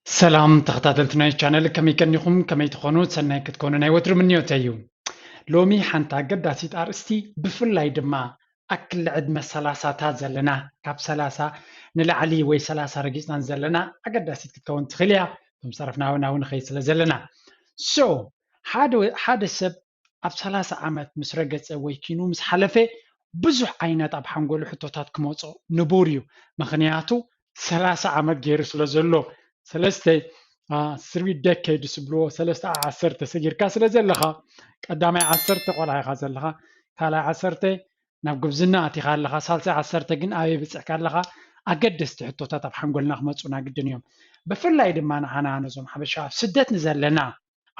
ሰላም ተኸታተልቲ ናይ ቻነል፣ ከመይ ቀኒኹም? ከመይ ትኾኑ? ሰናይ ክትኮኑ ናይ ወትሩ ምንዮተይ እዩ። ሎሚ ሓንቲ ኣገዳሲት ኣርእስቲ፣ ብፍላይ ድማ ኣክሊ ዕድመ ሰላሳታት ዘለና፣ ካብ ሰላሳ ንላዕሊ ወይ ሰላሳ ረጊጽናን ዘለና ኣገዳሲት ክትከውን ትኽእል እያ። እቶም ዝተረፍና እውን ኣብኡ ንኸይድ ስለ ዘለና። So፣ ሓደ፣ ሓደ ሰብ ኣብ ሰላሳ ዓመት ምስ ረገጸ ወይ ኪኑ ምስ ሓለፈ፣ ብዙሕ ዓይነት ኣብ ሓንጎሉ ሕቶታት ክመጾ ንቡር እዩ። ምኽንያቱ ሰላሳ ዓመት ገይሩ ስለ ዘሎ። ሰለስተ፣ አ፣ three decades ዝብልዎ፣ ሰለስተ ዓሰርተ ሰጊርካ ስለ ዘለኻ፣ ቀዳማይ ዓሰርተ ቆልዓ ኢኻ ዘለኻ፣ ካልኣይ ዓሰርተ ናብ ጉብዝና ኣቲኻ ኣለኻ፣ ሳልሳይ ዓሰርተ ግን ኣበይ በጺሕካ ኣለኻ? ኣገደስቲ ሕቶታት ኣብ ሓንጎልና ክመጹና ግድን እዮም። ብፍላይ ድማ ንዓና ነዞም ሓበሻ ኣብ ስደት ንዘለና፣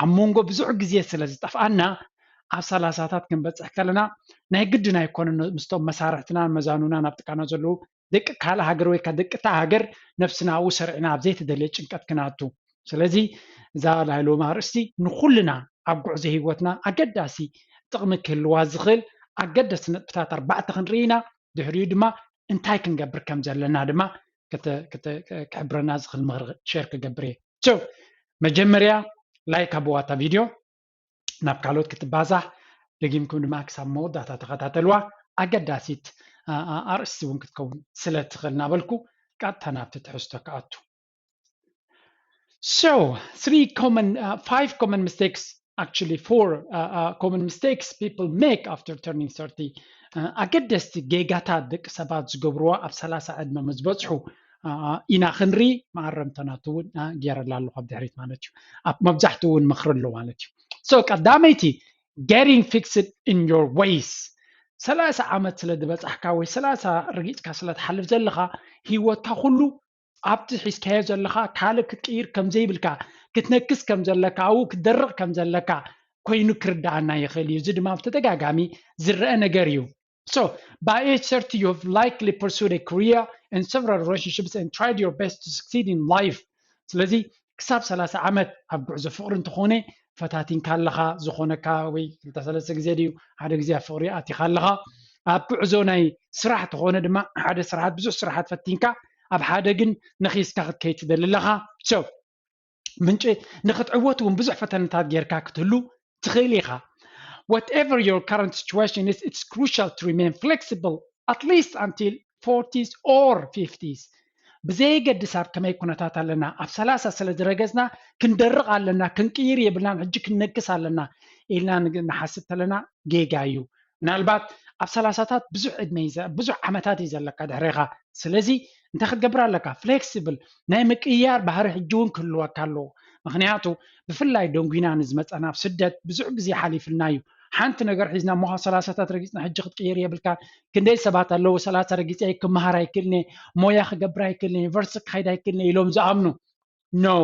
ኣብ መንጎ ብዙሕ ግዜ ስለ ዝጠፍኣና፣ ኣብ ሰላሳታት ክንበጽሕ ከለና ናይ ግድን ኣይኮነን ምስቶም መሳርሕትናን መዛኑናን ኣብ ጥቃና ዘለዉ ደቂ ካልእ ሃገር ወይ ከኣ ደቂ እታ ሃገር ነብስና ኣብኡ ሰሪዕና ኣብ ዘይተደልየ ጭንቀት ክንኣቱ። ስለዚ እዛ ናይ ሎሚ ኣርእስቲ ንኹልና ኣብ ጉዕዞ ህይወትና ኣገዳሲ ጥቕሚ ክህልዋ ዝኽእል ኣገደስቲ ነጥብታት ኣርባዕተ ክንርኢ ኢና። ድሕሪኡ ድማ እንታይ ክንገብር ከም ዘለና ድማ ክተ-፣ ክተ-፣ ክሕብረና ዝኽእል ምኽሪ ሸር ክገብር እየ። So፣ መጀመርያ ላይክ ሃብዋ እታ ቪድዮ፣ ናብ ካልኦት ክትባዛሕ፣ ደጊምኩም ድማ ክሳብ መወዳእታ ተኸታተልዋ። ኣገዳሲት፣ ኣ-፣ ኣ-፣ ኣርእስቲ እውን ክትከውን ስለ ትኽእል እናበልኩ፣ ቀጥታ ናብቲ ትሕዝቶ ክኣቱ። So, three common, uh, five common mistakes, actually four, uh, uh, common mistakes people make after turning thirty. Uh, ኣገደስቲ ጌጋታት ደቂ ሰባት ዝገብርዎ ኣብ ሰላሳ ዕድመ ምስ በጽሑ፣ uh, uh, ኢና ክንርኢ፣ መኣረምታ ናቱ እውን፣ uh፣ ገይረላ ኣለኹ ኣብ ድሕሪት ማለት እዩ። ኣብ መብዛሕትኡ እውን ምኽሪ ኣሎ ማለት እዩ። So፣ ቀዳመይቲ፣ getting fixed in your ways። ሰላሳ ዓመት ስለ ዝበጻሕካ ወይ ሰላሳ ረጊጽካ ስለ ትሓልፍ ዘለኻ፣ ህይወትካ ኩሉ ኣብቲ ሒዝካዮ ዘለኻ ካልእ ክትቅይር ከም ዘይብልካ፣ ክትነክስ ከም ዘለካ፣ ኣብኡ ክትደርቕ ከም ዘለካ ኮይኑ ክርድኣና ይኽእል እዩ። እዚ ድማ ብተደጋጋሚ ዝረአ ነገር እዩ። So, by age thirty, you have likely pursued a career and several relationships and tried your best to succeed in life. ስለዚ ክሳብ ሰላሳ ዓመት ኣብ ጉዕዞ ፍቕሪ እንተኾነ ፈታቲንካ ኣለኻ፣ ዝኾነካ ወይ ክልተ ሰለስተ ግዜ ድዩ ሓደ ግዜ ኣብ ፍቕሪ ኣቲኻ ኣለኻ። ኣብ ጉዕዞ ናይ ስራሕ ተኾነ ድማ ሓደ ስርሓት፣ ብዙሕ ስርሓት ፈቲንካ፣ ኣብ ሓደ ግን ነኺስካ ክትከይድ ትደሊ ኣለኻ። So፣ ምንጪ ንኽትዕወት እውን ብዙሕ ፈተነታት ጌርካ ክትህሉ ትኽእል ኢኻ። Whatever your current situation is, it's crucial to remain flexible, at least until forties or fifties. ብዘየገድስ ኣብ ከመይ ኩነታት ኣለና፣ ኣብ ሰላሳ ስለ ዝረገጽና ክንደርቕ ኣለና፣ ክንቅይር የብልናን፣ ሕጂ ክንነግስ ኣለና ኢልና ንግ-፣ ንሓስብ ተለና ጌጋ እዩ። ምናልባት ኣብ ሰላሳታት ብዙሕ ዕድመ እዩ ዘ-፣ ብዙሕ ዓመታት እዩ ዘለካ ድሕሬኻ። ስለዚ እንታይ ክትገብር ኣለካ? ፍሌክሲብል፣ ናይ ምቅይያር ባህሪ ሕጂ እውን ክህልወካ ኣለዎ። ምኽንያቱ ብፍላይ ደንጉና ንዝመጸና ኣብ ስደት ብዙሕ ግዜ ሓሊፍልና እዩ። ሓንቲ ነገር ሒዝና እሞ ሰላሳታት ረጊጽና ሕጂ ክትቅየር የብልካን። ክንደይ ሰባት ኣለዉ ሰላሳ ረጊጸ ክመሃር ኣይክእልን እየ፣ ሞያ ክገብር ኣይክእልን እየ፣ ዩኒቨርሲቲ ክኸይድ ኣይክእልን እየ ኢሎም ዝኣምኑ። No።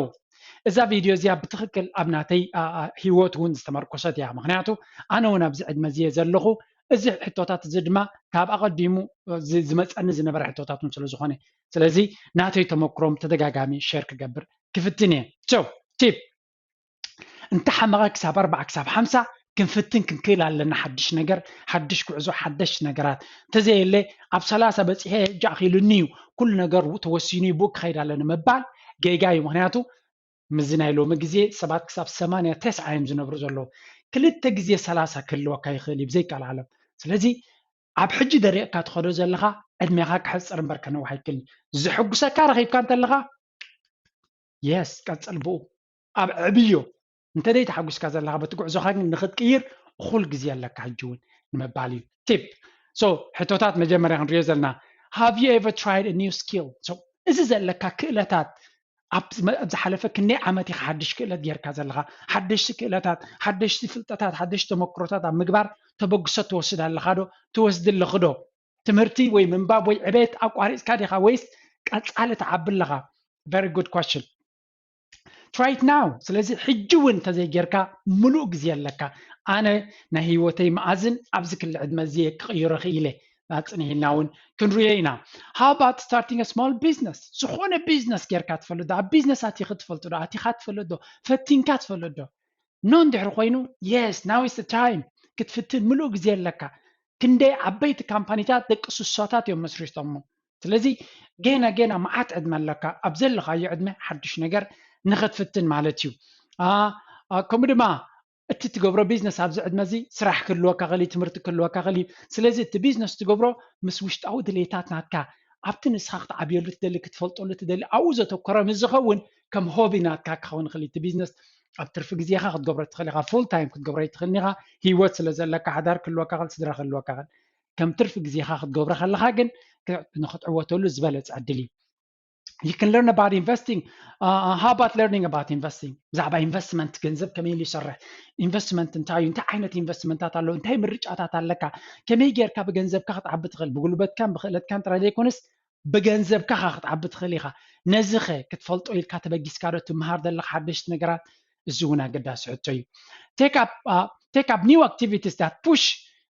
እዛ ቪድዮ እዚኣ ብትኽክል ኣብ ናተይ፣ ኣ፣ ኣ፣ ህይወት እውን ዝተመርኮሰት እያ። ምኽንያቱ ኣነ እውን ኣብዚ ዕድመ እዚ እየ ዘለኹ። እዚ ሕቶታት እዚ ድማ ካብ ኣቐዲሙ፣ እ፣ ዝ-፣ ዝመጸኒ ዝነበረ ሕቶታት እውን ስለ ዝኾነ፣ ስለዚ ናተይ ተመክሮም ተደጋጋሚ ሼር ክገብር ክፍትን እየ። So፣ ቲፕ፣ እንተሓመቐ ክሳብ ኣርባዓ ክሳብ ሓምሳ ክንፍትን ክንክእል ኣለና። ሓድሽ ነገር፣ ሓድሽ ጉዕዞ፣ ሓደሽ ነገራት። እንተዘየለ ኣብ ሰላሳ በጺሐ ሕጂ ኣኺሉኒ እዩ፣ ኩሉ ነገር ተወሲኑ እዩ፣ ብኡ ክኸይድ ኣለኒ ምባል ጌጋ እዩ። ምኽንያቱ ምስዚ ናይ ሎሚ ግዜ ሰባት ክሳብ ሰማንያ ተስዓ እዮም ዝነብሩ ዘለዉ። ክልተ ግዜ ሰላሳ ክህልወካ ይኽእል እዩ ብዘይቃል ዓለም። ስለዚ ኣብ ሕጂ ደሪቕካ ትኸዶ ዘለኻ ዕድሜኻ ክሕጽር እምበር ከነውሕ ኣይክእልን። ዘሐጉሰካ ረኺብካ እንተለኻ፣ የስ፣ ቀጽል ብኡ። ኣብ ዕብዮ እንተ ደይ ተሓጒስካ ዘለኻ በቲ ጉዕዞኻ ግን ንኽትቅይር እኹል ግዜ ኣለካ ሕጂ እውን ንምባል እዩ። ቲፕ። So፣ ሕቶታት መጀመርያ ክንሪኦ ዘለና፣ have you ever tried a new skill? So፣ እዚ ዘለካ ክእለታት ኣብ ዝመ-፣ ኣብ ዝሓለፈ ክንደይ ዓመት ኢኻ ሓድሽ ክእለት ጌርካ ዘለኻ? ሓደሽቲ ክእለታት፣ ሓደሽቲ ፍልጠታት፣ ሓደሽቲ ተመክሮታት ኣብ ምግባር ተበግሶ ትወስድ ኣለኻ ዶ? ትወስዲ ኣለኺ ዶ? ትምህርቲ ወይ ምንባብ ወይ ዕቤት ኣቋሪጽካ ዲኻ ወይስ ቀጻሊ ትዓቢ ኣለኻ? Very good question። Try it now። ስለዚ ሕጂ እውን እንተዘይጌርካ ምሉእ ግዜ ኣለካ። ኣነ ናይ ህይወተይ መኣዝን ኣብዚ ክሊ ዕድመ እዚ ክቕይሮ ክኢለ። ኣጽኒሕና እውን ክንሪኦ ኢና። How about starting a small business? ዝኾነ ቢዝነስ ጌርካ ትፈልጥ ዶ? ኣብ ቢዝነስ ኣቲኺ ትፈልጥ ዶ? ኣቲኻ ትፈልጥ ዶ? ፈቲንካ ትፈልጥ ዶ? ኖ እንድሕር ኮይኑ፣ yes, now is the time። ክትፍትን ምሉእ ግዜ ኣለካ። ክንደይ ዓበይቲ ካምፓኒታት ደቂ ስሳታት እዮም መስሪቶሞ። ስለዚ ገና ገና መዓት ዕድመ ኣለካ። ኣብ ዘለኻዮ ዕድመ ሓድሽ ነገር ንኽትፍትን ማለት እዩ። ከምኡ ድማ እቲ ትገብሮ ቢዝነስ ኣብዚ ዕድመ እዚ ስራሕ ክህልወካ ክእል እዩ፣ ትምህርቲ ክህልወካ ክእል እዩ። ስለዚ እቲ ቢዝነስ ትገብሮ ምስ ውሽጣዊ ድሌታት ናትካ ኣብቲ ንስኻ ክትዓብየሉ ትደሊ ክትፈልጠሉ ትደሊ ኣብኡ ዘተኮረ ምስ ዝኸውን ከም ሆቢ ናትካ ክኸውን ይኽእል እዩ። እቲ ቢዝነስ ኣብ ትርፊ ግዜኻ ክትገብሮ ትኽእል ኢኻ፣ ፉል ታይም ክትገብሮ ኣይትኽእልን ኢኻ። ህይወት ስለ ዘለካ ሓዳር ክህልወካ ክእል፣ ስድራ ክህልወካ ክእል። ከም ትርፊ ግዜኻ ክትገብሮ ከለኻ ግን ንክትዕወተሉ ዝበለፀ ዕድል እዩ። You can learn about investing. Uh, how about learning about investing? ብዛዕባ ኢንቨስትመንት፣ ገንዘብ ከመይ ኢሉ ይሰርሕ፣ ኢንቨስትመንት እንታይ እዩ፣ እንታይ ዓይነት ኢንቨስትመንታት ኣለዉ፣ እንታይ ምርጫታት ኣለካ፣ ከመይ ጌርካ ብገንዘብካ ክትዓቢ ትኽእል፣ ብጉልበትካን ብክእለትካን ጥራይ ዘይኮነስ ብገንዘብካ ኻ ክትዓቢ ትኽእል ኢኻ። ነዚ ኸ ክትፈልጦ ኢልካ ተበጊስካ ዶ ትምሃር ዘለኻ ሓደሽቲ ነገራት? እዚ እውን ኣገዳሲ ሕቶ እዩ። Take up, uh, take up new activities that push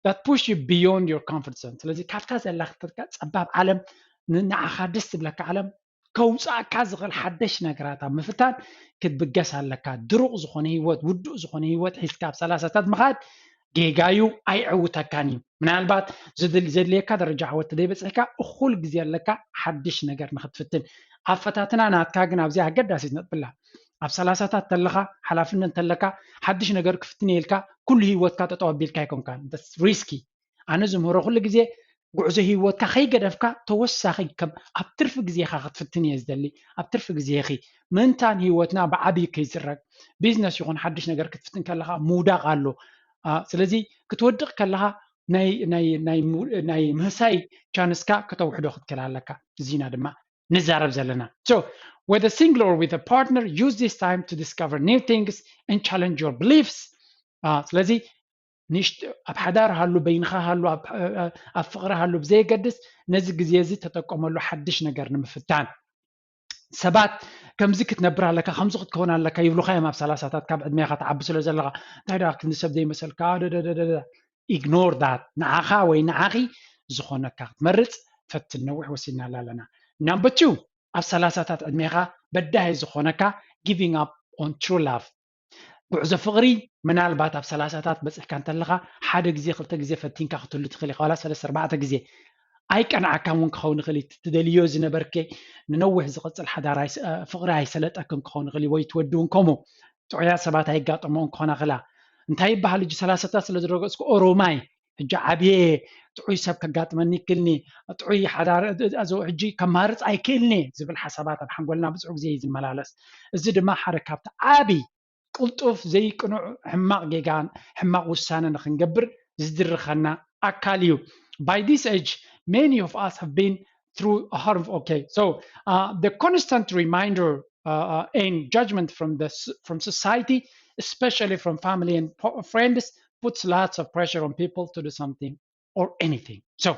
that push you beyond your comfort zone. ስለዚ ካብታ ዘላትካ ጸባብ ዓለም ን-፣ ንዓኻ ደስ ትብለካ ዓለም ከውፅኣካ ዝኽእል ሓደሽ ነገራት ኣብ ምፍታን ክትብገስ ኣለካ። ድሩቕ ዝኾነ ህይወት፣ ውዱእ ዝኾነ ህይወት ሒዝካ ኣብ ሰላሳታት ምኻድ ጌጋ እዩ፣ ኣይዕውተካን እዩ። ምናልባት ዝድል-፣ ዘድልየካ ደረጃ ዓወት ዘይበፅሕካ እኹል ግዜ ኣለካ ሓድሽ ነገር ንክትፍትን። ኣፈታትና ናትካ ግን ኣብዚ ኣገዳሲት ነጥብላ። ኣብ ሰላሳታት ተለኻ፣ ሓላፍነት እንተለካ፣ ሓድሽ ነገር ክፍትን ኢልካ ኩሉ ህይወትካ ጠጠው ኣቢልካ ኣይኮንካን። ሪስኪ። ኣነ ዝምህሮ ኩሉ ግዜ ጉዕዞ ህይወትካ ከይገደፍካ ተወሳኺ ከም ኣብ ትርፊ ግዜኻ ክትፍትን እየ ዝደሊ። ኣብ ትርፊ ግዜኺ ምእንታን ህይወትና ብዓብዪ ከይዝረግ ቢዝነስ ይኹን ሓድሽ ነገር ክትፍትን ከለኻ ምውዳቕ ኣሎ። አ፣ ስለዚ ክትወድቕ ከለኻ ናይ፣ ናይ፣ ናይ ሙ-፣ ናይ ምህሳይ ቻንስካ ከተውሕዶ ክትክእል ኣለካ። እዚና ድማ ንዛረብ ዘለና። So, whether single or with a partner, use this time to discover new things and challenge your beliefs. አ፣ ስለዚ ንሽጢ ኣብ ሓዳር ሃሉ፣ በይንኻ ሃሉ፣ ኣብ፣ ኣብ ፍቕሪ ሃሉ፣ ብዘየገድስ ነዚ ግዜ እዚ ተጠቀመሉ ሓድሽ ነገር ንምፍታን። ሰባት ከምዚ ክትነብር ኣለካ፣ ከምዚ ክትከውን ኣለካ ይብሉኻ እዮም ኣብ ሰላሳታት ካብ ዕድሜኻ ትዓቢ ስለ ዘለኻ። እንታይ ደኣ ክንዲ ሰብ ዘይመሰልካ፣ ደደደደደ። Ignore that። ንዓኻ ወይ ንዓኺ ዝኾነካ ክትመርጽ ፈትን። ነዊሕ ወሲድናላ ኣለና። ናምበር ቱ፣ ኣብ ሰላሳታት ዕድሜኻ በዳሂ ዝኾነካ giving up on true love። ጉዕዞ ፍቕሪ ምናልባት ኣብ ሰላሳታት በፂሕካ እንተለኻ ሓደ ግዜ ክልተ ግዜ ፈቲንካ ክትህሉ ትኽእል ኢኻ፣ ዋላ ሰለስተ ኣርባዕተ ግዜ። ኣይቀንዓካን እውን ክኸውን ይኽእል እዩ። እቲ ትደልዮ ዝነበርኬ ንነዊሕ ዝቕፅል ሓዳር ኣይስ-፣ እ፣ ፍቕሪ ኣይሰለጠክን ክኸውን ይኽእል እዩ፣ ወይ ትወዲ እውን ከምኡ። ጥዑያት ሰባት ኣይጋጠመኦን ክኾና ክላ። እንታይ ይበሃል ሕጂ ሰላሳታት ስለ ዝረገፅኩ ኦሮማይ ሕጂ ዓብየ ጥዑይ ሰብ ከጋጥመኒ ይክልኒ፣ ጥዑይ ሓዳር እ-፣ እ-፣ ሕጂ ከማርፅ ኣይክእልኒ ዝብል ሓሳባት ኣብ ሓንጎልና ብዙሕ ግዜ እዩ ዝመላለስ። እዚ ድማ ሓደ ካብቲ ዓብይ ቅልጡፍ ዘይቅኑዕ ሕማቕ ጌጋን ሕማቕ ውሳነ ንክንገብር ዝድርኸና ኣካል እዩ። By this age, many of us have been through a harmful, okay, so, uh, the constant reminder, uh, uh, and judgment from the s-, from society, especially from family and po-, friends, puts lots of pressure on people to do something or anything. So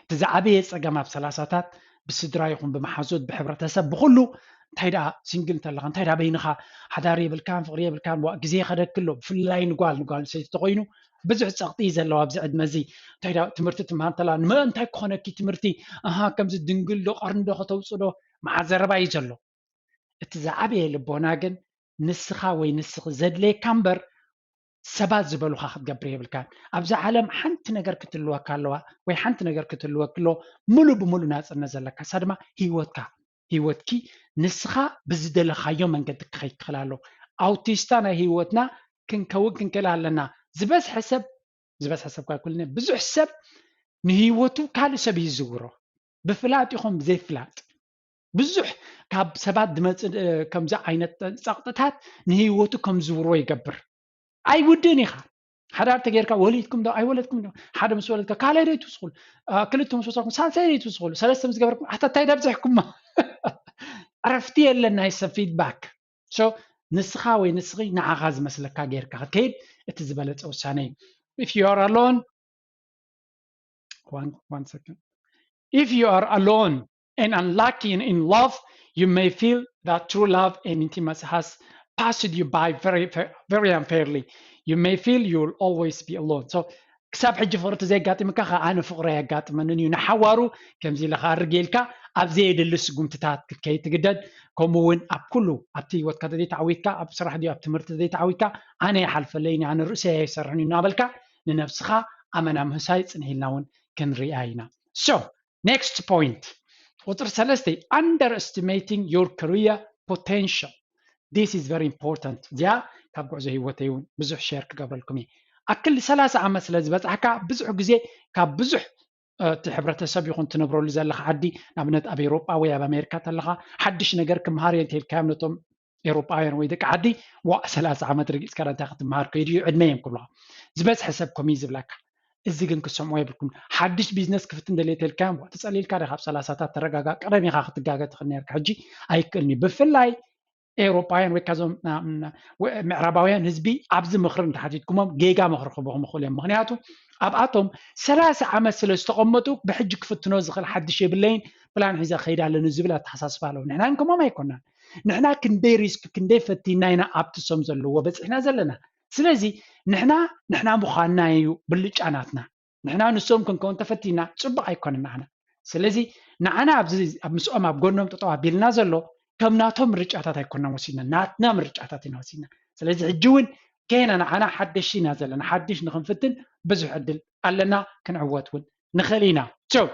እቲ ዝዓበየ ፀገም ኣብ ሰላሳታት ብስድራ ይኹን ብመሓዙት ብሕብረተሰብ ብኩሉ እንታይ ደኣ ሲንግል እንተለኻ እንታይ ደኣ በይንኻ ሓዳር የብልካን ፍቕሪ የብልካን ዋ ግዜ ይኸደኪ ኣሎ። ብፍላይ ንጓል ንጓል ኣንስተይቲ ተኮይኑ ብዙሕ ፀቕጢ እዩ ዘለዎ ኣብዚ ዕድመ እዚ። እንታይ ደኣ ትምህርቲ ትምሃር እንተላ ንምእንታይ ክኾነኪ ትምህርቲ ኣሃ ከምዚ ድንግል ዶ ቀርኒ ዶ ከተውፅእ ዶ መዓት ዘረባ እዩ ዘሎ። እቲ ዝዓበየ ልቦና ግን ንስኻ ወይ ንስኺ ዘድለየካ እምበር ሰባት ዝበሉኻ ክትገብር የብልካን። ኣብዛ ዓለም ሓንቲ ነገር ክትህልወካ ኣለዋ ወይ ሓንቲ ነገር ክትህልወኪ ኣሎ፣ ምሉእ ብምሉእ ናፅነት ዘለካ እሳ ድማ ህይወትካ፣ ህይወትኪ ንስኻ ብዝደለኻዮ መንገዲ ክኸይድ ክኽእል ኣሎ። ኣውቲስታ ናይ ህይወትና ክንከውን ክንክእል ኣለና። ዝበዝሐ ሰብ፣ ዝበዝሐ ሰብ ካ ኩልና፣ ብዙሕ ሰብ ንህይወቱ ካልእ ሰብ እዩ ዝዝውሮ፣ ብፍላጥ ይኹን ብዘይፍላጥ። ብዙሕ ካብ ሰባት ዝመፅእ፣ እ፣ ከምዚ ዓይነት ፀቕጥታት ንህይወቱ ከም ዝዝውሮ ይገብር። ኣይውድእን ኢኻ። ሓዳር ተጌርካ ወሊድኩም ዶ ኣይወለድኩም ዶ? ሓደ ምስ ወለድካ ካልኣይ ዶ ትውስኹሉ? አ፣ ክልተ ምስ ወሰኹም ሳልሳይ ዶ ትውስኹሉ? ሰለስተ ምስ ገበርኩም ኣታ እንታይ ዳብዚሕኩማ? ዕረፍቲ የለን ናይ ሰብ ፊድባክ። So ንስኻ ወይ ንስኺ ንዓኻ ዝመስለካ ጌርካ ክትከይድ እቲ ዝበለጸ ውሳነ እዩ። If you are alone, one, one second. If you are alone and unlucky in, in love, you may feel that true love and intimacy has passed you by very, very, very unfairly. You may feel you will always be alone. So ክሳብ ሕጂ ፍቕሪ ተዘየጋጢምካ ከ ኣነ ፍቕሪ ኣየጋጥመንን እዩ። ንሓዋሩ ከምዚ ኢለ ክኣርግ ኢልካ ኣብ ዘየድሊ ስጉምትታት ክትከይድ ትግደድ። ከምኡ እውን ኣብ ኩሉ ኣብቲ ህይወትካ ተዘይተዓዊትካ፣ ኣብ ስራሕ ድዩ ኣብ ትምህርቲ ተዘይተዓዊትካ ኣነ ይሓልፈለይን ኣነ ርእሰይ ኣይሰርሕን እዩ እናበልካ ንነብስኻ ኣመና ምህሳይ ጽንሕ ኢልና እውን ክንሪኣ ኢና። So next point ቁፅሪ ሰለስተ፣ underestimating your career potential. This is very important. እዚኣ ካብ ጉዕዞ ህይወተይ እውን ብዙሕ ሸር ክገብረልኩም እየ። ኣክል ሰላሳ ዓመት ስለ ዝበፅሕካ ብዙሕ ግዜ ካብ ብዙሕ እቲ ሕብረተሰብ ይኹን ትነብረሉ ዘለካ ዓዲ፣ ንኣብነት ኣብ ኤውሮጳ ወይ ኣብ ኣሜሪካ ተለካ ሓድሽ ነገር ክምሃር እየ እንተልካዮም ነቶም ኤውሮጳውያን ወይ ደቂ ዓዲ፣ ዋ ሰላሳ ዓመት ረጊፅካ እንታይ ክትምሃር ከይዱ እዩ ዕድመ እዮም ክብልካ። ዝበዝሐ ሰብ ከምኡ እዩ ዝብለካ። እዚ ግን ክሰምዖ የብልኩም። ሓድሽ ቢዝነስ ክፍትን ደልየ ተልካዮም ተፀሊልካ ደ ካብ ሰላሳታት ተረጋጋ። ቀደም ኢኻ ክትጋገ ትኽእል ነርካ፣ ሕጂ ኣይክእልን እዩ። ብፍላይ ኤውሮጳውያን ወይ ካዞም ምዕራባውያን ህዝቢ ኣብዚ ምኽሪ እንተሓቲትኩሞም ጌጋ ምኽሪ ክህቡኹም ይኽእሉ እዮም። ምክንያቱ ኣብኣቶም ሰላሳ ዓመት ስለ ዝተቐመጡ ብሕጂ ክፍትኖ ዝኽእል ሓድሽ የብለይን፣ ፕላን ሒዘ ከይድ ኣለኒ ዝብል ኣተሓሳስባ ኣለዎ። ንሕና ግን ከምኦም ኣይኮናን። ንሕና ክንደይ ሪስክ ክንደይ ፈቲና ኢና ኣብቲ ሶም ዘለዎ በፂሕና ዘለና። ስለዚ ንሕና ንሕና ምዃንና እዩ ብልጫ ናትና። ንሕና ንሶም ክንከውን ተፈቲና ፅቡቕ ኣይኮነን ንዓና። ስለዚ ንዓና ኣብዚ ኣብ ምስኦም ኣብ ጎኖም ጠጠው ኣቢልና ዘሎ ከም ናቶም ምርጫታት ኣይኮናን ወሲድና፣ ናትና ምርጫታት ኢና ወሲድና። ስለዚ ሕጂ እውን ገና ንዓና ሓደሽቲ ኢና ዘለና። ሓድሽ ንክንፍትን ብዙሕ ዕድል ኣለና፣ ክንዕወት እውን ንኽእል ኢና። ሶ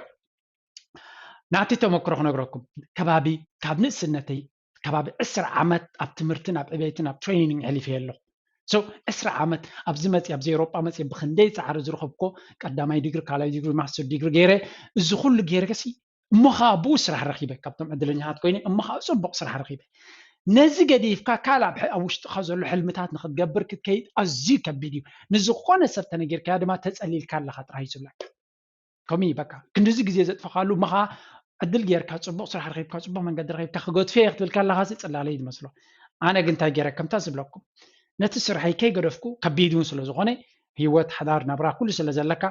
ናቲ ተመክሮ ክነግረኩም። ከባቢ ካብ ንእስነተይ ከባቢ ዕስራ ዓመት ኣብ ትምህርትን ኣብ ዕቤትን ኣብ ትሬኒንግ ሕሊፈ ኣለኹ። ሶ ዕስራ ዓመት ኣብዚ መፅእ ኣብዚ ኤውሮጳ መፅእ ብክንደይ ፃዕሪ ዝረኸብኮ ቀዳማይ ዲግሪ ካልኣይ ዲግሪ ማስተር ዲግሪ ገይረ፣ እዚ ኩሉ ገይረ ከሲ እሞ ከዓ ብኡ ስራሕ ረኪበ። ካብቶም ዕድለኛታት ኮይነ እሞ ከዓ ፅቡቅ ስራሕ ረኪበ። ነዚ ገዲፍካ ካልእ ኣብ ውሽጥካ ዘሎ ሕልምታት ንክትገብር ክትከይድ ኣዝዩ ከቢድ እዩ። ንዝኮነ ሰብ ተነጊርካዮ ድማ ተፀሊልካ ኣለካ ጥራይ እዩ ዝብለካ። ከምኡ እዩ በቃ። ክንድዚ ግዜ ዘጥፈካሉ እሞ ከዓ ዕድል ጌርካ ፅቡቅ ስራሕ ረኪብካ ፅቡቅ መንገዲ ረኪብካ ክገድፈ እየ ክትብል ከለካ ሲ ፅላለይ ዝመስሎ። ኣነ ግን እንታይ ገይረ ከምታ ዝብለኩም ነቲ ስርሐይ ከይገደፍኩ ከቢድ እውን ስለዝኮነ ህይወት ሓዳር ናብራ ኩሉ ስለ ዘለካ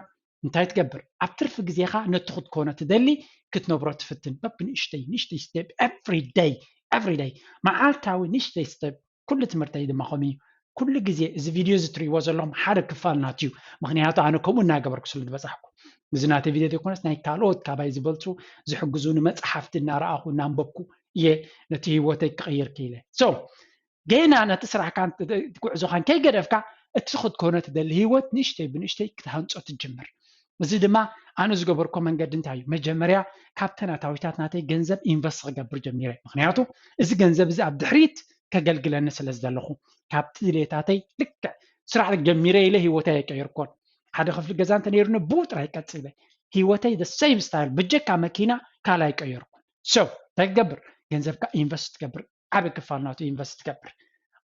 እንታይ ትገብር ኣብ ትርፊ ግዜካ ነቲ ክትኮኖ ትደሊ ክትነብሮ ትፍትን በብንእሽተይ ንእሽተይ step every day every day መዓልታዊ ንእሽተይ step ኩሉ ትምህርተይ ድማ ከምኡ እዩ። ኩሉ ግዜ እዚ ቪድዮ እዚ ትርእይዎ ዘለኹም ሓደ ክፋል ናት እዩ። ምክንያቱ ኣነ ከምኡ እናገበርኩ ስለ ዝበፃሕኩ እዚ ናተይ ቪድዮ ዘይኮነስ ናይ ካልኦት ካባይ ዝበልፁ ዝሕግዙ ንመፅሓፍቲ እናረኣኹ እናንበብኩ እየ ነቲ ህይወተይ ክቕይር ክኢለ። ሶ ገና ነቲ ስራሕካን ጉዕዞኻን ከይገደፍካ እቲ ክትኮኖ ትደሊ ህይወት ንእሽተይ ብንእሽተይ ክትሃንፆ ትጅምር። እዚ ድማ ኣነ ዝገበርኮ መንገዲ እንታይ እዩ? መጀመርያ ካብ ተናታዊታት ናተይ ገንዘብ ኢንቨስት ክገብር ጀሚረ። ምክንያቱ እዚ ገንዘብ እዚ ኣብ ድሕሪት ከገልግለኒ ስለ ዝደለኹ ካብቲ ድሌታተይ ልክዕ ስራሕ ጀሚረ ኢለ ህይወተይ ኣይቀየርኮን። ሓደ ክፍሊ ገዛ እንተ ነይሩኒ ብኡ ጥራይ ቀፂለ ህይወተይ the same style ብጀካ መኪና ካልእ ኣይቀየርኩን። So እንታይ ክገብር ገንዘብካ ኢንቨስት ትገብር ዓቢ ክፋል ናቱ ኢንቨስት ትገብር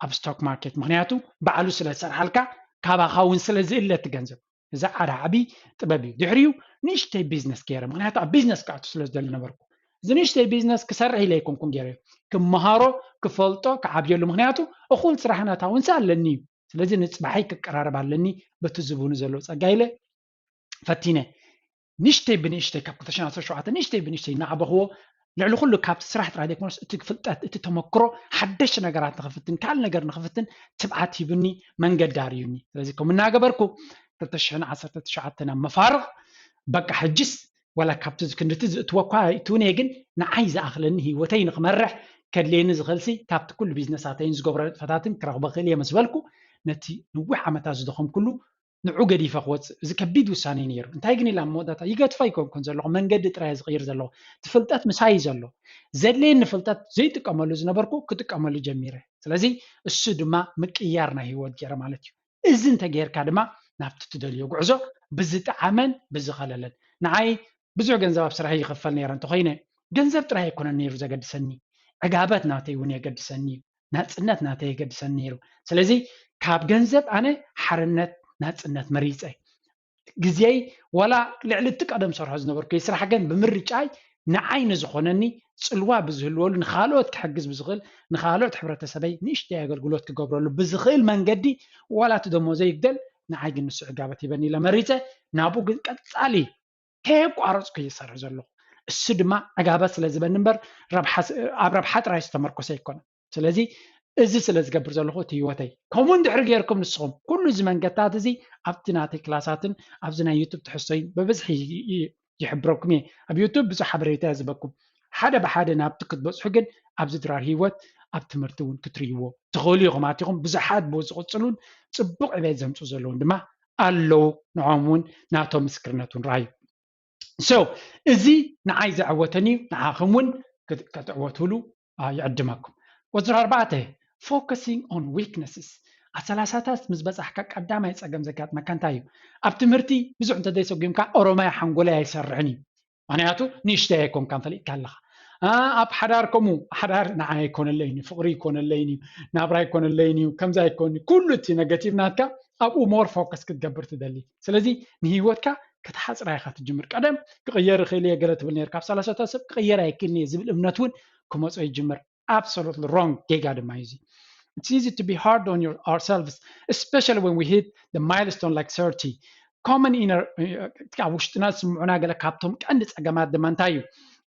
ኣብ ስቶክ ማርኬት ምክንያቱ ባዕሉ ስለ ዝሰርሓልካ ካባኻ እውን ስለ ዝእለ እቲ ገንዘብ እዚ ሓደ ዓቢ ጥበብ እዩ። ድሕሪኡ ንእሽተይ ቢዝነስ ገይረ ምክንያቱ ኣብ ቢዝነስ ክኣቱ ስለ ዝደሊ ነበርኩ። እዚ ንእሽተይ ቢዝነስ ክሰርሕ ኢለ ኣይኮንኩን ገይረ ክመሃሮ ክፈልጦ ክዓብየሉ ምክንያቱ እኹል ስራሕ ናታ እውን ኣለኒ እዩ። ስለዚ ንፅባሐይ ክቀራረብ ኣለኒ በቲ ዝቡኒ ዘሎ ፀጋ ኢለ ፈቲነ ንእሽተይ ብንእሽተይ ካብ ክልተ ሽሕን ዓሰርተ ሸውዓተን ንእሽተይ ብንእሽተይ እናዓበኽዎ ልዕሊ ኩሉ ካብቲ ስራሕ ጥራይ ዘይኮነስ እቲ ፍልጠት እቲ ተመክሮ ሓደሽቲ ነገራት ንክፍትን ካልእ ነገር ንክፍትን ትብዓት ሂብኒ መንገዲ ኣርእዩኒ። ስለዚ ከምኡ እናገበርኩ ክልተ ሽሕን ዓሰርተ ትሽዓተን ኣብ መፋርቕ በቃ ሕጅስ ዋላ ካብቲ ክንድቲ ዝእትወኳ ይእትውን እየ ግን ንዓይ ዝኣኽለኒ ህይወተይ ንክመርሕ ከድልየኒ ዝኽእልሲ ካብቲ ኩሉ ቢዝነሳተይን ዝገብሮ ንጥፈታትን ክረኽቦ ክእል እየ ምስ በልኩ ነቲ ነዊሕ ዓመታት ዝደኸምኩሉ ንዑ ገዲፈ ክወፅእ እዚ ከቢድ ውሳነ እዩ ነይሩ። እንታይ ግን ኢላ ኣብ መወዳእታ ይገድፎ ኣይኮንኩን ዘለኹ መንገዲ ጥራይ ዝቕይር ዘለኹ እቲ ፍልጠት ምሳይ ዘሎ ዘድልየኒ ፍልጠት ዘይጥቀመሉ ዝነበርኩ ክጥቀመሉ ጀሚረ። ስለዚ እሱ ድማ ምቅያር ናይ ህይወት ገይረ ማለት እዩ። እዚ እንተጌርካ ድማ ናብቲ ትደልዮ ጉዕዞ ብዝጠዓመን ብዝኸለለን ንዓይ ብዙሕ ገንዘብ ኣብ ስራሕ ይኸፈል ነይረ እንተኮይነ ገንዘብ ጥራይ ኣይኮነን ነይሩ ዘገድሰኒ ዕጋበት ናተይ እውን የገድሰኒ እዩ። ናፅነት ናተይ የገድሰኒ ነይሩ። ስለዚ ካብ ገንዘብ ኣነ ሓርነት ናፅነት መሪፀ ግዜይ ዋላ ልዕሊ እቲ ቀደም ሰርሖ ዝነበርኩ ስራሕ ግን ብምርጫይ ንዓይ ንዝኾነኒ ፅልዋ ብዝህልወሉ ንካልኦት ክሕግዝ ብዝኽእል ንካልኦት ሕብረተሰበይ ንእሽተይ ኣገልግሎት ክገብረሉ ብዝኽእል መንገዲ ዋላ እቲ ደሞዘይ ይጉደል ንዓይ ግን ንሱ ዕጋበት ሂበኒ ኢለ መሪፀ ናብኡ ግን ቀፃሊ ከየቋረፅኩ ይሰርሕ ዘለኹ። እሱ ድማ ዕጋበት ስለ ዝበኒ እምበር ኣብ ረብሓ ጥራይ ዝተመርኮሰ ኣይኮነን። ስለዚ እዚ ስለ ዝገብር ዘለኹ እቲ ህይወተይ ከምኡ እንድሕር ገይርኩም ንስኹም ኩሉ እዚ መንገድታት እዚ ኣብቲ ናተይ ክላሳትን ኣብዚ ናይ ዩቱብ ትሕዝቶይን ብብዝሒ ይሕብረኩም እየ። ኣብ ዩቱብ ብዙሕ ሓበሬታ እየ ዝበኩም ሓደ ብሓደ ናብቲ ክትበፅሑ ግን ኣብዚ ድራር ህይወት ኣብ ትምህርቲ እውን ክትርእይዎ ትኽእሉ ኢኹም ኣቲኹም ብዙሓት ብኡ ዝቕፅሉን ፅቡቕ ዕቤት ዘምፁ ዘለውን ድማ ኣለዉ። ንዖም እውን ናቶም ምስክርነት እውን ረኣዩ። So እዚ ንዓይ ዘዕወተኒ እዩ ንዓኹም እውን ከተዕወትሉ ይዕድመኩም። ቁፅሪ ኣርባዕተ focusing on weaknesses። ኣብ ሰላሳታት ምስ በፃሕካ ቀዳማይ ፀገም ዘጋጥመካ እንታይ እዩ? ኣብ ትምህርቲ ብዙሕ እንተዘይሰጉምካ ኦሮማይ ሓንጎለይ ኣይሰርሕን እዩ። ምክንያቱ ንእሽተይ ኣይኮንካን ፈሊጥካ ኣለኻ። ኣብ ሓዳር ከምኡ ሓዳር ንዓይ ኣይኮነለይን እዩ፣ ፍቕሪ ኣይኮነለይን እዩ፣ ናብራ ኣይኮነለይን እዩ፣ ከምዚ ኣይኮን እዩ። ኩሉ እቲ ነገቲቭ ናትካ ኣብኡ ሞር ፎከስ ክትገብር ትደሊ። ስለዚ ንህይወትካ ከተሓፅራ ኢኻ ትጅምር። ቀደም ክቕየር ይኽእል እየ ገለ ትብል ነርካ። ኣብ ሰላሳታት ሰብ ክቕየር ኣይክእልን እየ ዝብል እምነት እውን ክመፆ ይጅምር። Absolutely wrong፣ ጌጋ ድማ እዩ እዚ። It's easy to be hard on your, ourselves, especially when we hit the milestone like thirty. Common inner ኣብ ውሽጥና ዝስምዑና ገለ ካብቶም ቀንዲ ፀገማት ድማ እንታይ እዩ?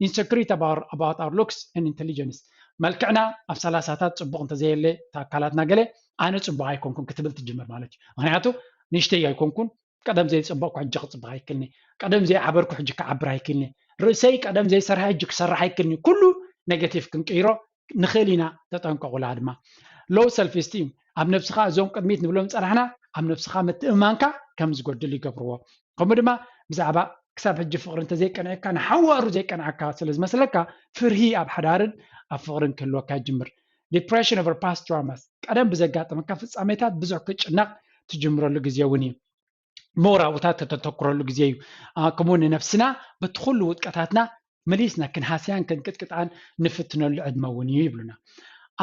Insecurity about, about our looks and intelligence። መልክዕና ኣብ ሰላሳታት ፅቡቕ እንተዘየለ ኣካላትና ገለ ኣነ ፅቡቕ ኣይኮንኩን ክትብል ትጅምር ማለት እዩ። ምክንያቱ ንእሽተይ ኣይኮንኩን፣ ቀደም ዘይፅበቕኩ ሕጂ ክፅበቕ ኣይክልኒ፣ ቀደም ዘይዓበርኩ ሕጂ ክዓብር ኣይክልኒ፣ ርእሰይ ቀደም ዘይሰርሐ ሕጂ ክሰርሕ ኣይክልኒ። ኩሉ ኔጌቲቭ ክንቅይሮ ንኽእል ኢና። ተጠንቀቑላ ድማ። Low self esteem፣ ኣብ ነብስኻ እዞም ቅድሚት ንብሎም ዝፀናሕና ኣብ ነብስኻ ምትእምማንካ ከም ዝጎድል ይገብርዎ። ከምኡ ድማ ብዛዕባ ክሳብ ሕጂ ፍቕሪ እንተዘይቀንዐካ ንሓዋሩ ዘይቀንዐካ ስለ ዝመስለካ ፍርሂ ኣብ ሓዳርን ኣብ ፍቕርን ክህልወካ ይጅምር። Depression over past traumas፣ ቀደም ብዘጋጠመካ ፍጻሜታት ብዙሕ ክትጭነቕ ትጅምረሉ ግዜ እውን እዩ። ሞር ኣብኡታት ከተተኩረሉ ግዜ እዩ። ከምኡ ንነብስና በቲ ኩሉ ውድቀታትና መሊስና ክንሃስያን ክንቅጥቅጣን ንፍትነሉ ዕድመ እውን እዩ ይብሉና።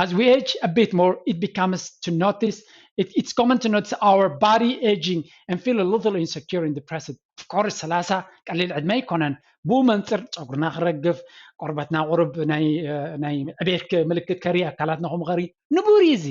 As we age a bit more, it becomes to notice, it, it's common to notice our body aging and feel a little insecure and depressed. Of course ሰላሳ ቀሊል ዕድመ ኣይኮነን። ብኡ መንፅር ፀጉርና ክረግፍ፣ ቆርበትና ቁሩብ ናይ ዕቤት ምልክት ከርኢ፣ ኣካላትና ከምኡ ከርኢ ንቡር እዩ እዚ።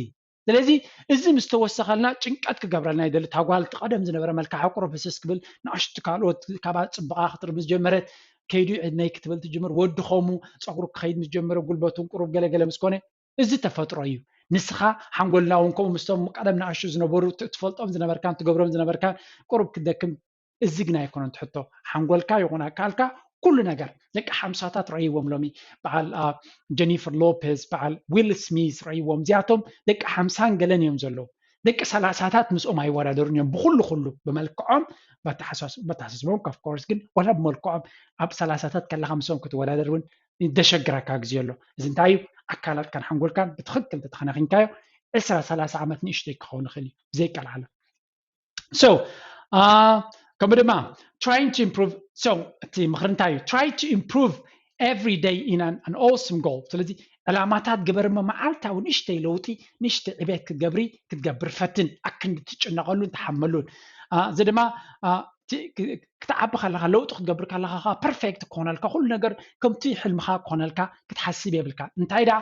ስለዚ እዚ ምስ ተወሰኸልና ጭንቀት ክገብረልና ይደሊ። እታ ጓል እቲ ቀደም ዝነበረ መልክዓ ቁሩብ ህስስ ክብል፣ ንኣሽቱ ካልኦት ካብኣ ፅብቓ ክትርኢ ምስ ጀመረት፣ ከይዱ ዕድመይ ክትብል ትጅምር። ወዲ ከምኡ ፀጉሩ ክኸይድ ምስ ጀመረ፣ ጉልበቱን ቁሩብ ገለገለ ምስ ኮነ፣ እዚ ተፈጥሮ እዩ። ንስኻ ሓንጎልና እውን ከምኡ ምስቶም ቀደም ንኣሽቱ ዝነበሩ ትፈልጦም ዝነበርካን ትገብሮም ዝነበርካን ቁሩብ ክደክም እዚ ግን ኣይኮነን ትሕቶ። ሓንጎልካ ይኹን ኣካልካ ኩሉ ነገር። ደቂ ሓምሳታት ረእይዎም ሎሚ በዓል ጀኒፈር ሎፔዝ፣ በዓል ዊል ስሚዝ ረእይዎም። እዚኣቶም ደቂ ሓምሳን ገለን እዮም ዘለዉ። ደቂ ሰላሳታት ምስኦም ኣይወዳደሩን እዮም ብኩሉ ኩሉ፣ ብመልክዖም፣ በተሓሳስቦም of course፣ ግን ዋላ ብመልክዖም ኣብ ሰላሳታት ከለኻ ምስኦም ክትወዳደር እውን ደሸግረካ ግዜ ኣሎ። እዚ እንታይ እዩ? ኣካላትካን ሓንጎልካን ብትኽክል እንተተኸናኺንካዮ ዕስራ ሰላሳ ዓመት ንእሽተይ ክኸውን ይኽእል እዩ ብዘይቀልዓለም። So ከምኡ ድማ trying to improve፣ so እቲ ምኽሪ እንታይ እዩ? Try to improve every day in an, an awesome goal። ስለዚ ዕላማታት ግበር እሞ መዓልታዊ ንእሽተይ ለውጢ፣ ንእሽተይ ዕቤት ክትገብሪ ክትገብር ፈትን፣ ኣክንዲ ትጭነቐሉን ትሓመሉን። እዚ ድማ ክትዓቢ ከለካ ለውጢ ክትገብር ከለካ ከዓ ፐርፌክት ክኾነልካ፣ ኩሉ ነገር ከምቲ ሕልምካ ክኾነልካ ክትሓስብ የብልካ። እንታይ ደኣ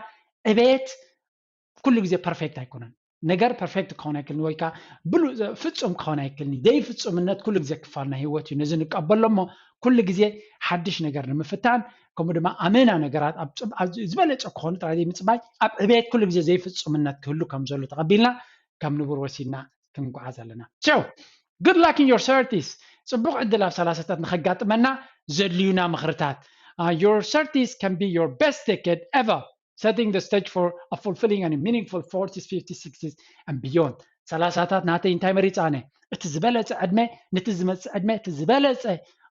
ዕቤት ኩሉ ግዜ ፐርፌክት ኣይኮነን። ነገር ፐርፌክት ክኸውን ኣይክልን ወይ ከዓ ብሉ ፍጹም ክኸውን ኣይክልን። ዘይፍጹምነት ኩሉ ግዜ ክፋል ናይ ህይወት እዩ። ነዚ ንቀበሎ እሞ ኩሉ ግዜ ሓድሽ ነገር ንምፍታን፣ ከምኡ ድማ ኣመና ነገራት ኣብ ዝበለጸ ክኾኑ ጥራይ ዘይምጽባይ፣ ኣብ ዕቤት ኩሉ ግዜ ዘይፍጹምነት ክህሉ ከም ዘሎ ተቐቢልና ከም ንቡር ወሲድና ክንጓዓዝ ኣለና። So good luck in your thirties። ጽቡቕ ዕድል ኣብ ሰላሳታት ንኸጋጥመና ዘድልዩና ምኽርታት። Your thirties can be your best decade ever, setting the stage for a fulfilling and meaningful forties, fifties, sixties and beyond። ሰላሳታት ናተይ እንታይ መሪፀ ኣነ? እቲ ዝበለፀ ዕድመ፣ ነቲ ዝመፅእ ዕድመ እቲ ዝበለፀ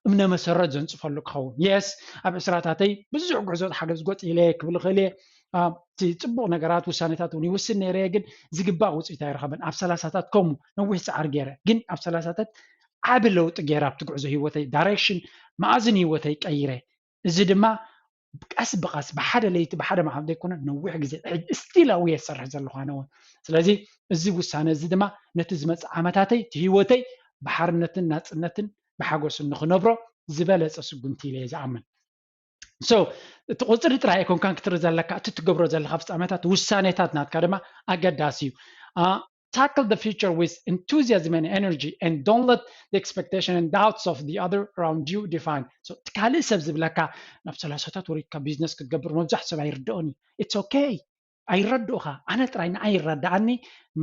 እምነ መሰረት ዘንፅፈሉ ክኸውን። የስ፣ ኣብ ዕስራታተይ ብዙሕ ጉዕዞ ሓገዝ ጎፅ ኢለ ክብል እኽእል እየ። እቲ ፅቡቕ ነገራት ውሳኔታት እውን ይውስን ነይረ እየ፣ ግን ዝግባእ ውፅኢት ኣይረኸበን። ኣብ ሰላሳታት ከምኡ ነዊሕ ፃዕሪ ገይረ፣ ግን ኣብ ሰላሳታት ዓቢ ለውጢ ገይረ ኣብቲ ጉዕዞ ህይወተይ፣ ዳይሬክሽን መኣዝን ህይወተይ ቀይረ። እዚ ድማ ቀስ ብቐስ ብሓደ ለይቲ ብሓደ መዓልቲ ዘይኮነ ነዊሕ ግዜ ስቲል ኣው የሰርሕ ዘለኹ ኣነ እውን። ስለዚ እዚ ውሳነ እዚ ድማ ነቲ ዝመፅእ ዓመታተይ እቲ ህይወተይ ብሓርነትን ናፅነትን ብሓጎስን ንክነብሮ ዝበለፀ ስጉምቲ ኢለ እየ ዝኣምን። So እቲ ቁፅሪ ጥራይ ኣይኮንካን ክትርኢ ዘለካ፣ እቲ ትገብሮ ዘለካ ፍፃመታት ውሳኔታት ናትካ ድማ ኣገዳሲ እዩ። Tackle the future with enthusiasm and energy and don't let the expectation and doubts of the other around you define። እቲ ካልእ ሰብ ዝብለካ ናብ ሰላሳታት ወሪድካ ቢዝነስ ክትገብር መብዛሕትኡ ሰብ ኣይርድኦን እዩ። It's okay፣ ኣይረድኡኻ። ኣነ ጥራይ ንዓይ ይረድኣኒ፣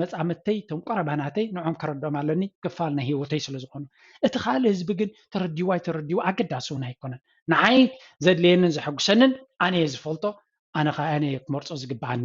መጻምድተይ፣ እቶም ቀረባ ናተይ ንዖም ከረድኦም ኣለኒ፣ ክፋል ናይ ህይወተይ ስለ ዝኾኑ። እቲ ካልእ ህዝቢ ግን ተረዲዎ ኣይተረዲዎ ኣገዳሲ እውን ኣይኮነን። ንዓይ ዘድልየንን ዘሐጉሰንን ኣነ እየ ዝፈልጦ። ኣነ ከዓ ኣነ እየ ክመርፆ ዝግብኣኒ።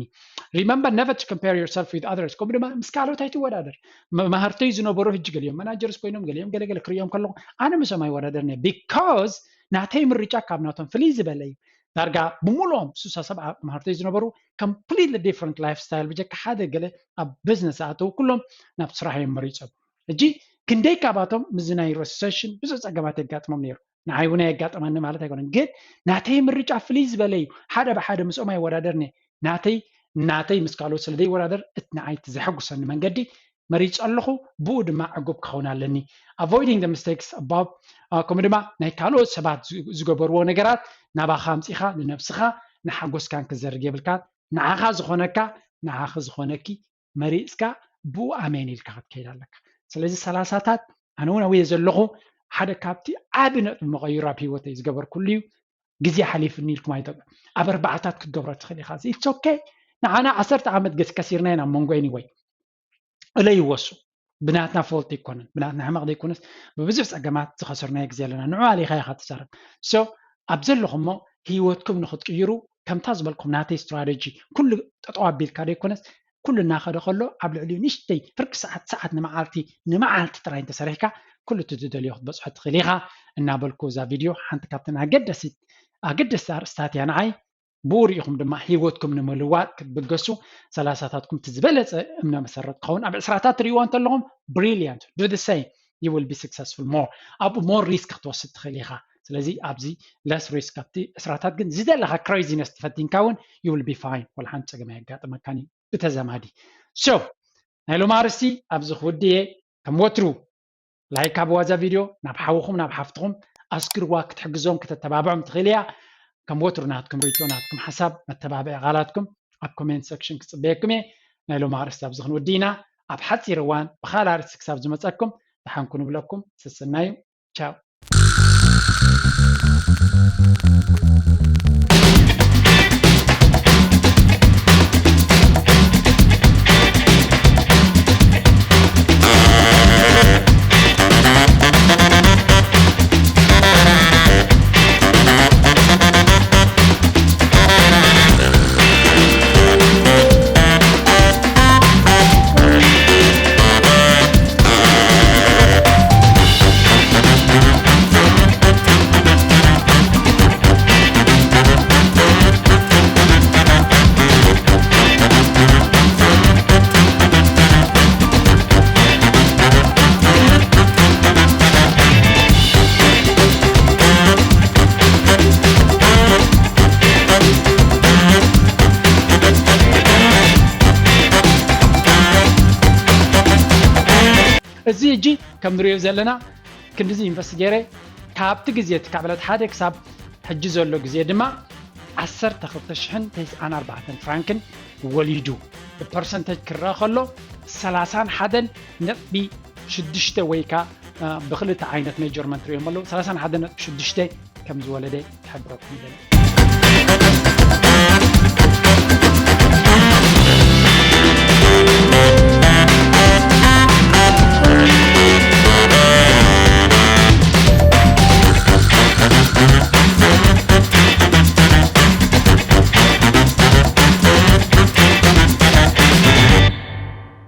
Remember never to compare yourself with others። ከምኡ ድማ ምስ ካልኦት ኣይትወዳደር። መማህርተይ ዝነበሩ ሕጂ ገሊኦም ማናጀርስ ኮይኖም ገሊኦም ገለገለ ክርእዮም ከለኹ ኣነ ምስኦም ኣይወዳደርን እየ። Because ናተይ ምርጫ ካብ ናቶም ፍልይ ዝበለ እዩ። ዳርጋ ብምሉኦም ስሳ ሰብዓ መሃርተይ ዝነበሩ completely different lifestyle፣ ብጀካ ሓደ ገለ ኣብ ቢዝነስ ኣተው፣ ኩሎም ናብ ስራሕ እዮም መሪጾም። ሕጂ ክንደይ ካባቶም ምስዚ ናይ ረሰሽን ብዙሕ ጸገማት የጋጥሞም ነይሩ። ንዓይ እውን ኣየጋጠመኒ ማለት ኣይኮነን፣ ግን ናተይ ምርጫ ፍልይ ዝበለ እዩ። ሓደ ብሓደ ምስኦም ኣይወዳደርኒ። ናተይ ናተይ ምስ ካልኦት ስለ ዘይወዳደር፣ እቲ ንዓይ እቲ ዘሐጉሰኒ መንገዲ መሪጸ ኣለኹ፣ ብኡ ድማ ዕጉብ ክኸውን ኣለኒ። Avoiding the mistakes above፣ ከምኡ ድማ ናይ ካልኦት ሰባት ዝገበርዎ ነገራት ናባኻ ኣምጺኻ ንነብስኻ ንሓጎስካን ክትዘርግ የብልካን። ንዓኻ ዝኾነካ፣ ንዓኺ ዝኾነኪ መሪጽካ ብኡ ኣሜን ኢልካ ክትከይድ ኣለካ። ስለዚ ሰላሳታት ኣነ እውን ኣብየ ዘለኹ ሓደ ካብቲ ዓቢ ነጥቢ መቐይሮ ኣብ ህይወተይ ዝገበርኩሉ እዩ። ግዜ ሓሊፍኒ ኢልኩም ኣይተብ ኣብ ኣርባዕታት ክትገብሮ ትኽእል ኢኻ። It's okay። ንዓና ዓሰርተ ዓመት ገስ ከሲርና ኢና መንጎ anyway እለ ይወሱ ብናትና ፎልት ኣይኮነን ብናትና ሕማቕ ዘይኮነስ ብብዙሕ ጸገማት ዝኸሰርናዮ ግዜ ኣለና። ንዑ ኣሊኻ ኢኻ ትዛረብ። So ኣብ ዘለኹሞ ህይወትኩም ንኽትቅይሩ ከምታ ዝበልኩም ናተይ ስትራተጂ ኩሉ ጠጠው ኣቢልካ ዘይኮነስ ኩሉ እናኸደ ከሎ ኣብ ልዕሊኡ ንእሽተይ ፍርቂ ሰዓት ሰዓት ንመዓልቲ ንመዓልቲ ጥራይ እንተሰሪሕካ ኩሉ እቲ ትደልዮ ክትበፅሖ ትኽእል ኢኻ እናበልኩ እዛ ቪድዮ ሓንቲ ካብተን ኣገደሲት ኣገደስቲ ኣርእስታት እያ ንዓይ። ብኡ ርኢኹም ድማ ህይወትኩም ንምልዋጥ ክትብገሱ ሰላሳታትኩም እቲ ዝበለፀ እምነ መሰረት ክኸውን ኣብ ዕስራታት ትሪእዎ እንተለኹም brilliant do the same you will be successful more ኣብኡ more risk ክትወስድ ትኽእል ኢኻ። ስለዚ ኣብዚ less risk ኣብቲ ዕስራታት ግን ዝደለኻ craziness ተፈቲንካ እውን you will be fine ወላ ሓንቲ ፀገም ኣየጋጥመካን እዩ ብተዘማዲ። So ናይ ሎም ኣርስቲ ኣብዚ ክውድየ ከም ወትሩ like ኣብ ዋዛ ቪድዮ ናብ ሓውኹም ናብ ሓፍትኹም ኣስግርዋ ክትሕግዞም ክተተባብዖም ትኽእል እያ። ከም ወትሩ ናትኩም ሪቶ ናትኩም ሓሳብ መተባብዒ ቃላትኩም ኣብ comment section ክፅበየኩም እየ። ናይ ሎም ኣርስቲ ኣብዚ ክንውዲ ኢና። ኣብ ሓፂር እዋን ብካልእ ኣርስቲ ክሳብ ዝመፀኩም ደሓንኩ ንብለኩም። ስስናዩ ቻው። እዚ ሕጂ ከም ንሪኦ ዘለና ክንዲዚ ኢንቨስት ገይረ ካብቲ ግዜ እቲ ካብ ዕለት ሓደ ክሳብ ሕጂ ዘሎ ግዜ ድማ ዓሰርተ ክልተ ሽሕን ተስዓን ኣርባዕተን ፍራንክን ወሊዱ ብፐርሰንተጅ ክረአ ከሎ ሰላሳን ሓደን ነጥቢ ሽዱሽተ ወይ ከኣ ብክልተ ዓይነት ሜጀርመንት ሪኦም ኣለዉ ሰላሳን ሓደን ነጥቢ ሽዱሽተ ከም ዝወለደ ክሕብረኩም ይደሊ።